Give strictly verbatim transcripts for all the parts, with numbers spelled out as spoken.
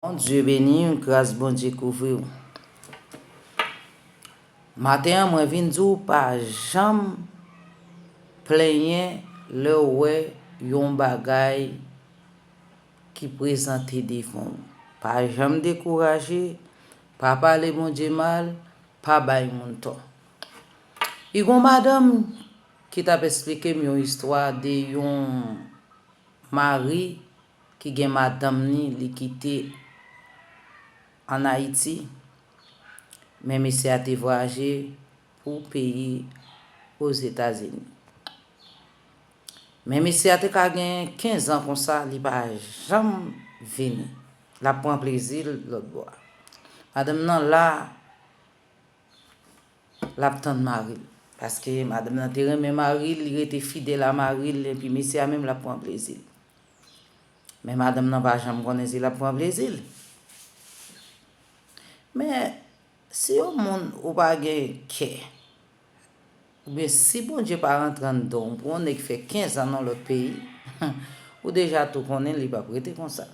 Bondye beni w, gras Bondye kouvri w. Maten an, mwen vin di w pa janm plenyen lè w wè yon bagay ki prezante devan w. Pa janm dekouraje, pa pale Bondye mal, pa bay moun tò. Li gon madanm ki t ap esplike m yon istwa de yon mari ki gen madanm ni, li kite ann Ayiti, men mesye a te vwayaje pou peyi Ozetazini. Men mesye a te ka gen kenz an konsa, li pa janm vini. L ap pran plezi l lòt bò a. Madanm nan la, l ap tann mari l. Paske madanm nan te renmen mari l, li rete fidèl a mari l, epi mesye a menm l ap pran plezi l. Men madanm nan pa janm konnen si l ap pran plezi l. Men, si yon moun ou pa gen kè, oubyen si Bondye pa rantre anndan w, pou yon nèg fè kenz an nan lòt peyi, ou deja tou konnen li p ap rete konsa.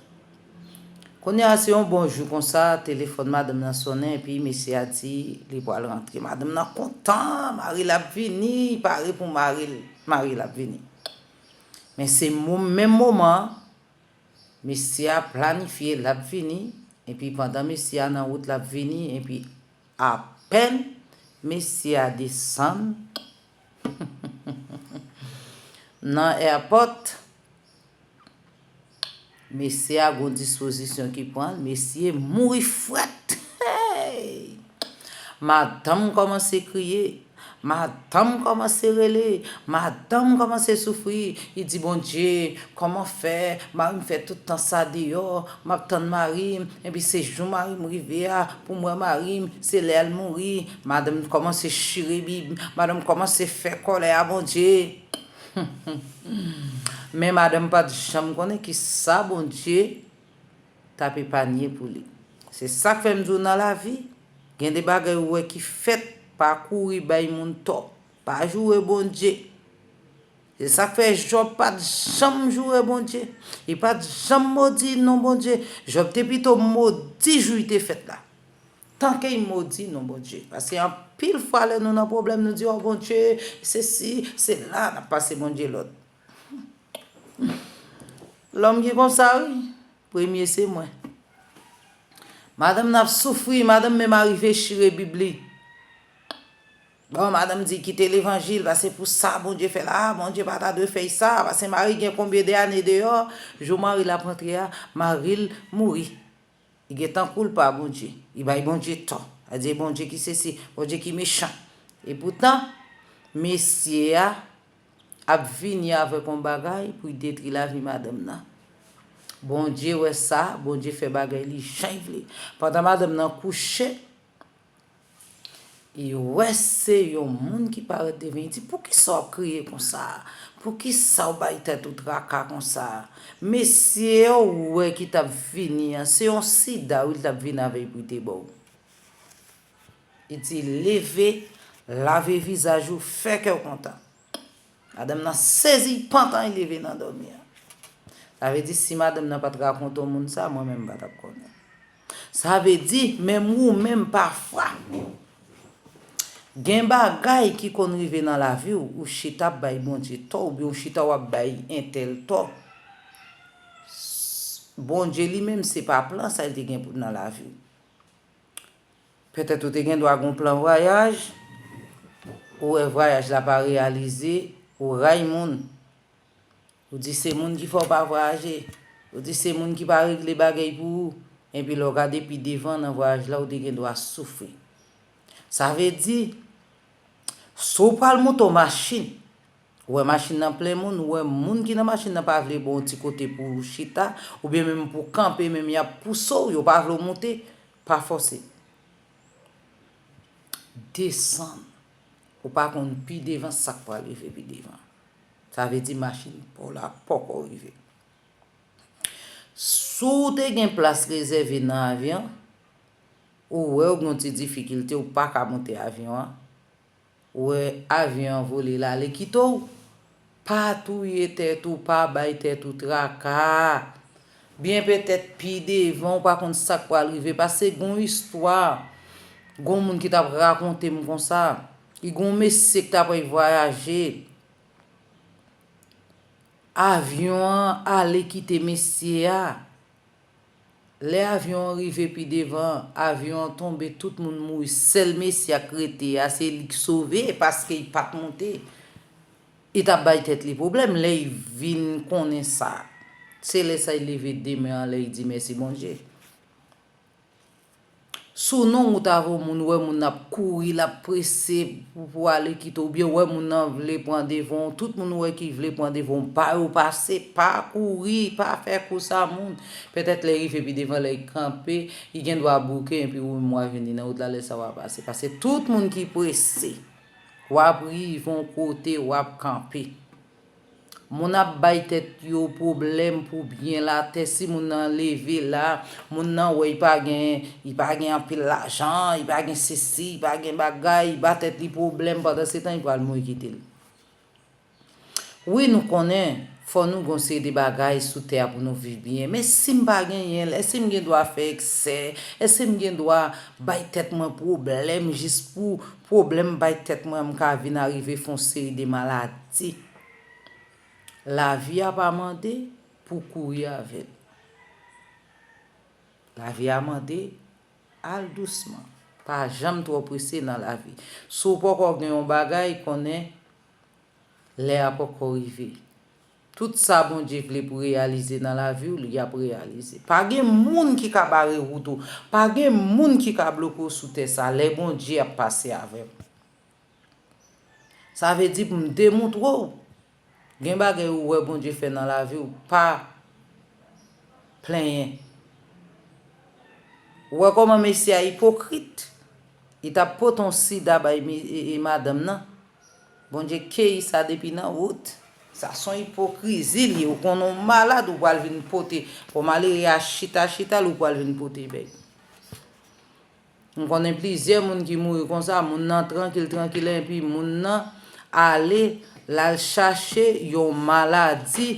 Kounye a, se yon bon jou konsa, telefòn madanm nan sonnen, epi mesye a di li pral rantre. Madanm nan kontan, mari l ap vini, pare pou mari l, mari l ap vini. Men se mo-, menm moman an, mesye a planifye l ap vini, epi pandan mesye a nan wout l ap vini, epi apèn mesye a desann nan airport, mesye a gon dispozisyon ki pran l, mesye mouri frèt. Hey! Madanm kòmanse kriye, madanm kòmanse rele, madanm kòmanse soufri. Li di, Bondye, kòman fè mari m fè tout tan sa deyò, m ap tann mari m, epi se jou mari m rive a pou m wè mari m, se lè l mouri. Madanm kòmanse chire Bib, madanm kòmanse fè kòlè a Bondye. Men madanm pa t janm konnen ki sa Bondye t ap epanye pou li. Se sa k fè m di w nan lavi, gen de bagay ou wè ki fèt, pa kouri bay moun tò. Pa joure Bondye. Se sa k fè Jòb pa t janm joure Bondye. Li pa t janm modi non Bondye. Jòb te pito modi jou li te fèt la. Tanke li modi non Bondye. Paske anpil fwa lè nou nan pwoblèm, nou di, o Bondye, sesi, sela, n ap pase Bondye lòd. Lòm ki konsa, wi. Premye se mwen. Madanm nan ap soufri, madanm menm arive chire Bib li. Bon, madanm di kite levanjil, paske pou sa Bondye fè la, Bondye pa ta dwe fè sa, paske mari gen konbyen de ane deyò, jou mari l ap rantre a, mari l mouri. Li gentan koulpa Bondye. Li bay Bondye tò. Li di Bondye ki sesi, Bondye ki mechan. Epoutan, mesye a ap vini avèk yon bagay pou l detwi lavi madanm nan. Bondye wè sa, Bondye fè bagay li jan l vle. Pandan madanm nan kouche, li wè se yon moun ki parèt devan li, li di, poukisa w ap kriye konsa? Poukisa w bay tèt ou traka konsa? Mesye w wè ki t ap vini an, se yon sida wi l t ap vin avè l pou l te ba w. Li di, leve, lave vizaj ou, fè kè w kontan. Madanm nan sezi, li pantan, li leve nan dòmi an. Sa vle di, si madanm nan pa t rakonte w moun sa, mwen menm m pa t ap konnen. Sa vle di, menm ou menm pafwa, gen bagay ki konn rive nan lavi w, ou chita ap bay Bondye tò, oubyen ou chita w ap bay entèl tò. Bondye li menm, se pa plan sa l te gen pou nan lavi w. Petèt ou te gen dwa gon plan vwayaj, ou wè vwayaj la pa reyalize, ou ray moun. Ou di se moun ki fè w pa vwayaje. Ou di se moun ki pa regle bagay pou ou. Epi lè w gade pi devan nan vwayaj la, ou te gen dwa soufri. Sa vle di, si w pral moute yon machin, ou wè machin nan plen moun, ou wè moun ki nan machin nan pa vle ba w yon ti kote pou w chita, oubyen menm pou w kanpe, menm y ap pouse w, yo pa vle w moute, pa fòse. Desann. Ou pa konn pi devan sa k pral rive pi devan. Sa vle di machin pa w la poko rive. Si w te gen plas rezève nan avyon, ou wè w gen yon ti difikilte, ou pa ka moute avyon an, ou wè avyon an vole l ale kite w, pa touye tèt ou, pa bay tèt ou traka. Byen petèt pi devan, ou pa konn sa k pral rive. Paske gon istwa, gon moun ki t ap rakonte m konsa, li gon mesye ki t ap vwayaje. Avyon an ale kite mesye a. Lè avyon an rive pi devan, avyon an tonbe, tout moun mouri. Sèl mesye a k rete a, se li k sove, paske li pa t monte. Li t ap bay tèt li pwoblèm. Lè li vin konnen sa, se lè sa li leve de men anlè, li di, "Mèsi, Bondye." Sou non wout avè w, moun, ou wè moun nan ap kouri, l ap prese pou, pou ale kite w, oubyen ou wè moun nan vle pran devan w, tout moun ou wè ki vle pran devan w, ba yo pase, pa kouri, pa fè kou sa moun. Petèt lè rive pi devan, lè l kanpe, li gen dwa bouke, epi ou menm w a vini nan wout la, lè sa w a pase. Paske tout moun ki prese, w ap rive yon kote, w ap kanpe. Moun ap bay tèt yo pwoblèm pou byen latè. Si moun nan leve la, moun nan wè li pa gen, li pa gen anpil lajan, li pa gen sesi, li pa gen bagay, li ba tèt li pwoblèm, pandan se tan li pral mouri kite l. Wi, nou konnen, fò nou gon seri de bagay sou tè a pou nou viv byen. Men si m pa genyen l, èske m gen dwa fè eksè? Èske m gen dwa bay tèt mwen pwoblèm jis pou pwoblèm bay tèt mwen, m ka vin arive fè yon seri de maladi? Lavi a pa mande pou w kouri avè l. Lavi a mande al dousman. Pa janm twò prese nan lavi. Si w poko gen yon bagay, konnen lè a poko rive. Tout sa Bondye vle pou reyalize nan lavi w, li ap reyalize. Pa gen moun ki ka bare wout ou. Pa gen moun ki ka bloke w sou tè sa. Lè Bondye ap pase avè w. Sa vle di pou m demontre w, gen bagay ou wè Bondye fè nan lavi w, pa plenyen. Ou wè kòman mesye a ipokrit? Li t ap pote yon sida bay mi- e- e madanm nan. Bondye keyi sa depi nan wout. Sa se yon ipokrizi li ye. Ou konn yon malad, ou pral vin pote. Kòm malere a chita, chita, l ou pral vin pote bay. M konnen plizyè moun ki mouri konsa, moun nan trankil, trankil, epi moun nan ale, l al chache yon maladi,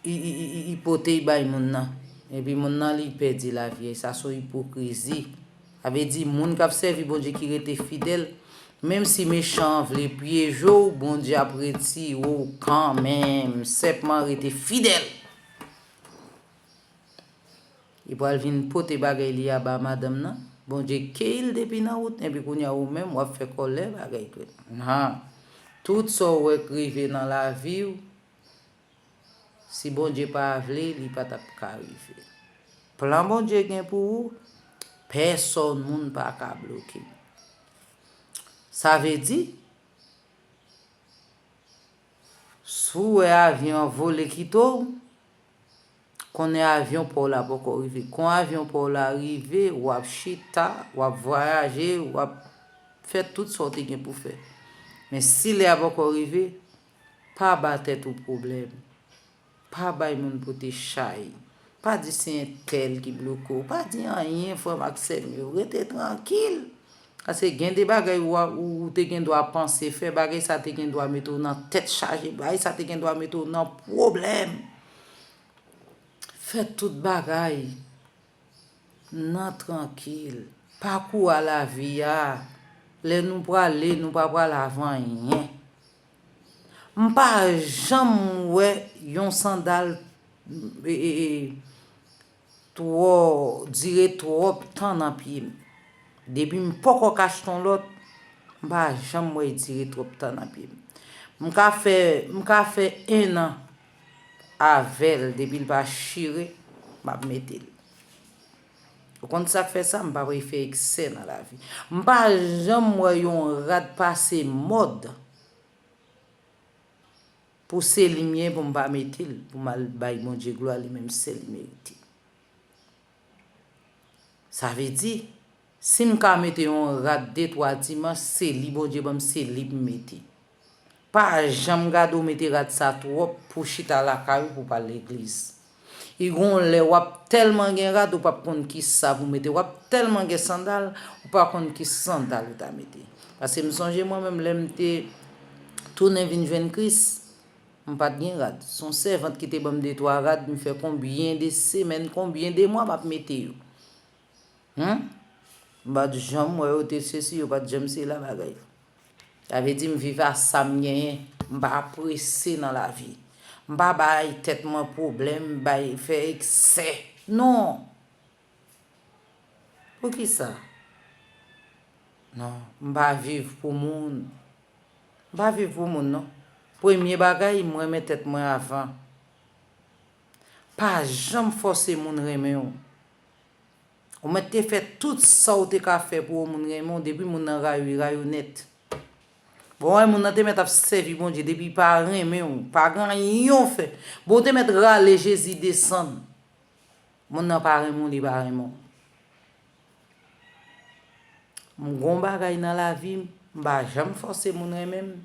li, li, li, li pote bay moun nan. Epi moun nan, li pèdi lavi. Sa se yon ipokrizi. Sa vle di, moun k ap sèvi Bondye ki rete fidèl, menm si mechan an vle pyeje w, Bondye ap retire w kanmenm. Senpman rete fidèl. Li pral vin pote bagay li a ba madanm nan. Bondye keyi l depi nan wout, epi kounye a ou menm w ap fè kòlè bagay tou. Nan. Tout sa w wè k rive nan lavi w, si Bondye pa vle, li pa t ap ka rive. Plan Bondye gen pou ou, pèsòn moun pa ka bloke. Sa vle di, si w wè avyon an vole kite w, konnen avyon pa w la poko rive. Kon avyon pa w la rive, w ap chita, w ap vwayaje, w ap fè tout sa w te gen pou fè. Men si lè a poko rive, pa ba tèt ou pwoblèm. Pa bay moun pote chay. Pa di se entèl ki bloke w. Pa di anyen, frè m ak sè m yo. Rete trankil. Paske gen de bagay ou, ou, ou te gen dwa panse fè, bagay sa te gen dwa mete w nan tèt chaje, bagay sa te gen dwa mete w nan pwoblèm. Fè tout bagay nan trankil. Pakou a lavi a, lè nou prale, nou pa pral avè anyen. M pa janm wè yon sandal, e, e, e, twò, dire twòp tan nan pye m. Depi m poko ka achte yon lòt, m pa janm wè l dire twòp tan nan pye m. M ka fè, m ka fè en an avè l, depi l pa chire, m ap mete l. Ou konn sa k fè sa? M pa vle fè eksè nan lavi. M pa janm wè yon rad pase mòd pou se li m ye, pou m pa mete l, pou m al bay Bondye glwa, li menm sèl li merite. Sa vle di, si m ka mete yon rad de twa dimanch, se li Bondye ban m, se li pou m mete. Pa janm gade w mete rad sa twòp pou chita lakay ou pou pa al legliz. Li gon lè w ap tèlman gen rad ou p ap konn ki sa pou mete. W ap tèlman gen sandal ou pa konn ki sandal ou ta mete. Paske m sonje mwen menm lè m te tounen vin jwenn Kris, M pa t gen rad. Se yon sèvant ki te ban m de twa rad, m fè konbyen de semèn, konbyen de mwa m ap mete yo. Hum? M pa t janm wè yo te sesi, yo pa t janm sela bagay. Sa vle di m viv a sa m genyen. M pa prese nan lavi. M pa bay tèt mwen pwoblèm, bay fè eksè. Non. Poukisa? Non, m pa viv pou moun. M pa viv pou moun, non. Premye bagay, m renmen tèt mwen avan. Pa janm fòse moun renmen w. Ou mèt te fè tout sa w te ka fè pou yon moun renmen w, depi moun nan rayi w, li rayi w nèt. Bon, wè, moun nan te mèt ap sèvi Bondye, depi li pa renmen w, pa gen anyen w fè. Bon, ou te mèt rale Jezi desann. Moun nan pa renmen w, li pa renmen w. M gon bagay nan lavi m, m pa janm fòse moun renmen m.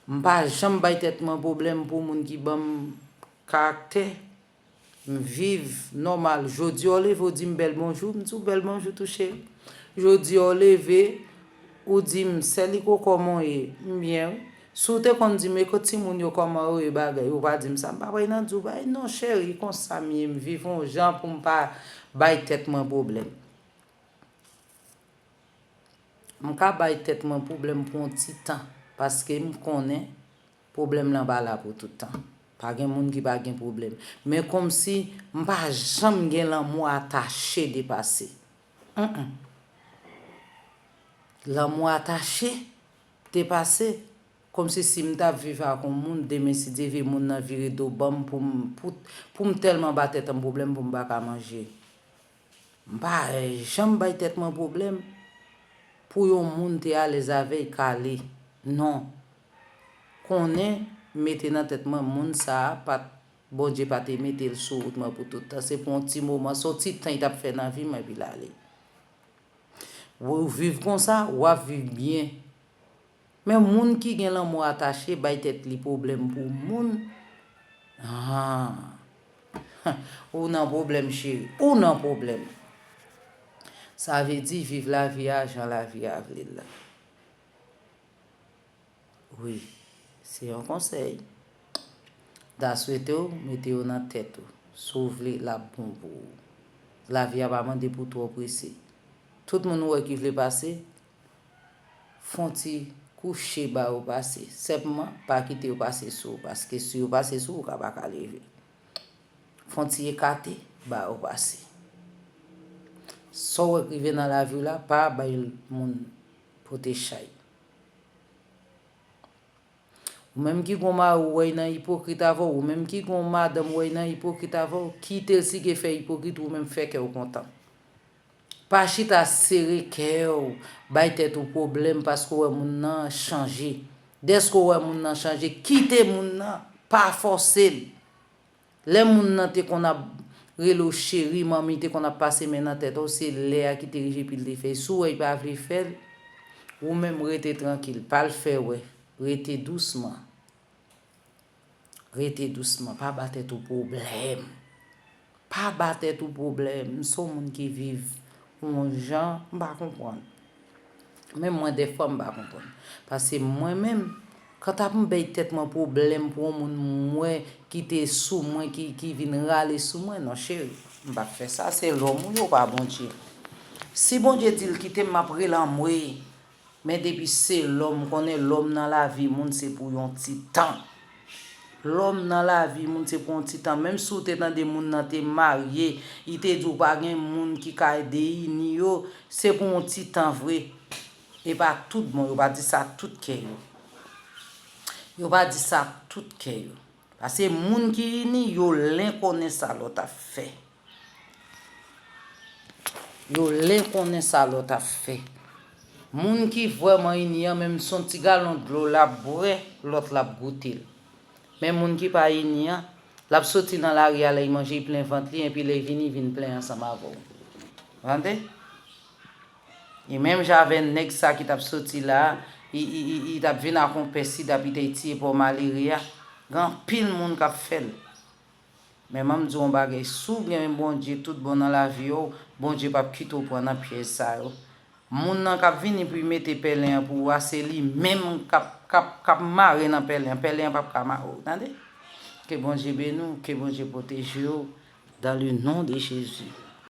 M pa janm bay tèt mwen pwoblèm pou moun ki ban m karaktè. M viv nòmal. Jodi a w leve, w di m bèl bonjou, m di w bèl bonjou tou cheri. Jodi a w leve, ou di m sèl Iko kòman w ye? M byen wi. Si w te konn di m e kot timoun yo kòman yo ye bagay, ou pa di m sa, m pa pral nan di w bagay non cheri, konsa m ye, m viv yon jan pou m pa bay tèt mwen pwoblèm. M ka bay tèt mwen pwoblèm pou yon ti tan, paske m konnen pwoblèm lan pa la pou tout tan. Pa gen moun ki pa gen pwoblèm. Men kòmsi m pa janm gen lanmou atache depase. Mm-mm. Lanmou atache depase. Kòmsi si m t ap viv ak yon moun, demen si Dye vle moun nan vire do ban m pou m, pou, pou m tèlman ba tèt mwen pwoblèm pou m pa ka manje. M pa janm bay tèt mwen pwoblèm pou yon moun te alèz avè l kale. Non. Konnen, mete nan tèt mwen, moun sa a pa t, Bondye pa te mete l sou wout mwen pou tout tan. Se pou yon ti moman, se yon ti tan li t ap fè nan vi m epi l ale. Ou viv konsa, w ap viv byen. Men moun ki gen lanmou atache, bay tèt li pwoblèm pou moun. Ah. Ou nan pwoblèm, cheri. Ou nan pwoblèm. Sa vle di viv lavi a jan lavi a vle l la. Wi, se yon konsèy. M ta swete w mete yo nan tèt ou. Si w vle, l ap bon pou ou. Lavi a pa mande pou w twò prese. Tout moun ou wè ki vle pase, fè yon ti kouche ba yo pase. Senpman, pa kite yo pase sou ou, paske si yo pase sou ou, ou ka pa ka leve. Fè yon ti ekate ba yo pase. Sa w wè k rive nan lavi w la, pa bay moun pote chay. Ou menm ki gon mari w wè l nan ipokrit avè w, ou menm ki gon madanm w wè l nan ipokrit avè w, kite l sige fè ipokrit, ou menm fè kè w kontan. Pa chita sere kè w, bay tèt ou pwoblèm paske w wè moun nan chanje. Dèske w wè moun nan chanje, kite moun nan, pa fòse l. Lè moun nan te konn ap rele w cheri, manmi te konn ap pase men nan tèt ou, se lè a ki te rive epi l te fè l. Si w wè l pa vle fè l, ou menm rete trankil, pa l fè wè. Rete dousman. Rete dousman, pa ba tèt ou pwoblèm. Pa ba tèt ou pwoblèm. M se yon moun ki viv yon jan, m pa konprann. Menm mwen, dèfwa, m pa konprann. Paske mwen menm, kanta pou m bay tèt mwen pwoblèm pou yon moun m wè ki te sou mwen, ki, ki vin rale sou mwen, non, cheri, m p ap fè sa. Se lòm ou ye, w pa Bondye. Si Bondye di l kite m, m ap rele anmwey. Men depi se lòm, konnen lòm nan lavi moun se pou yon ti tan. Lòm nan lavi moun se pou yon ti tan. Menm si w te tande moun nan te marye, li te di w pa gen moun ki ka deyini yo, se pou yon ti tan vre. E pa tout bon, yo pa di sa tout kè yo. Yo pa di sa tout kè yo. Paske moun ki ini, yo len konnen sa lòt ap fè. Yo len konnen sa lòt ap fè. Moun ki vrèman ini an, menm si se yon ti galon dlo l ap bwè, lòt la ap goute l. Men moun ki pa ini an, l ap soti nan lari a lè l manje, l plen vant li, epi lè l vini, l vin plen ansanm avè w. Tande? E menm jan avè nèg sa ki t ap soti la a, li, li, li, li t ap vin ak yon pè sid, epi te tiye pòv malere a. Gen anpil moun k ap fè l. Men ban m di w yon bagay, si w gen Bondye tout bon nan lavi w, Bondye p ap kite w pran nan pyèj sa yo. Moun nan k ap vini pou l mete pèlen an pou ou a, se li menm k ap, k ap, k ap mare nan pèlen an, pèlen an p ap ka mare w, tande. Ke Bondye beni w, ke Bondye pwoteje w, dans le nom de Jésus.